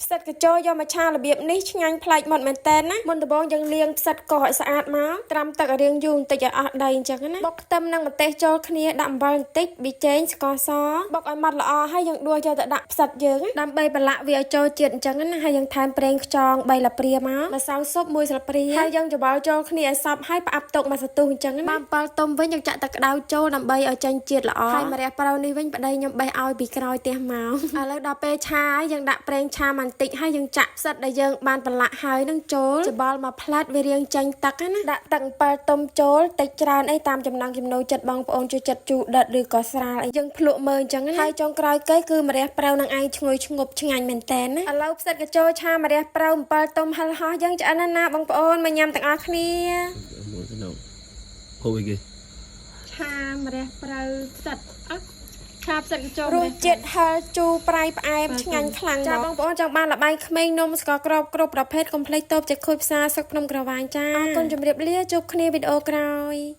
ផ្សិតក្រចយកមកឆារបៀបនេះឆ្ងាញ់ប្លែកមាត់មែនតើណាមុនដំបូងយើងលាងផ្សិតកោសឲ្យស្អាតមកត្រាំទឹកឲ្យរាងយូរបន្តិចឲ្យអស់ដីអញ្ចឹងណាបុកខ្ទឹមនិងម្ទេសចូលគ្នាដាក់អំបិលបន្តិចប៊ីចេងស្ករសបុកឲ្យម៉ត់ល្អហើយយើងដួសយកទៅដាក់ផ្សិតយើងណាដើម្បីប្រឡាក់វាឲ្យចូលជាតិអញ្ចឹងណាហើយយើងថែមប្រេងខ្យង3លាព្រាមកម្សៅស៊ុប1ស្លាបព្រាហើយយើងច្របល់ចូលគ្នាឲ្យសព្វហើយផ្អាប់ទុកមួយសន្ទុះអញ្ចឹងណាបាន7ទុំវិញយើងចាក់ទឹកក្តៅចូលដើម្បីឲ្យចេញជាតិល្អហើយម្រះព្រៅនេះវិញប្តីខ្ញុំបេះឲ្យពីក្រោយផ្ទះមកឥឡូវដល់ពេលឆាហើយយើងដាក់ប្រេងឆាបន្តិចហើយយើងចាក់ផ្សិតដែលយើងបានប្រឡាក់ហើយនឹងចូលច្របល់មកផ្លែតវារាងចេញទឹកណាដាក់ទឹក7ទុំចូលតិចច្រើនអីតាមចំណង់ចំណូលចិត្តបងប្អូនចូលចិត្តជូរដិតឬក៏ស្រាលអីយើងភ្លក់មើលអញ្ចឹងណាហើយចុងក្រោយគេគឺម្រះព្រៅនឹងឯងឈ្ងុយឈ្ងប់ឆ្ងាញ់មែនតើណាឥឡូវផ្សិតក្រចូលឆាម្រះព្រៅ7ទុំហិលហោះយើងឆ្អិនណាស់ណាបងប្អូនមកញ៉ាំទាំងអស់គ្នា មួយទៅនៅហូបអីគេ ឆាម្រះព្រៅផ្សិតអ่ะឆាផ្សិតក្រចូល រសជាតិហឹរជូរប្រៃផ្អែមឆ្ងាញ់ខ្លាំងចាបងប្អូនចង់បានល្បែងក្មេងនំស្ករគ្របគ្រប់ប្រភេទកុំភ្លេចតូបចក្ខុយផ្សារសឹកភ្នំក្រវាញចាអរគុណជម្រាបលាជួបគ្នាវីដេអូក្រោយ។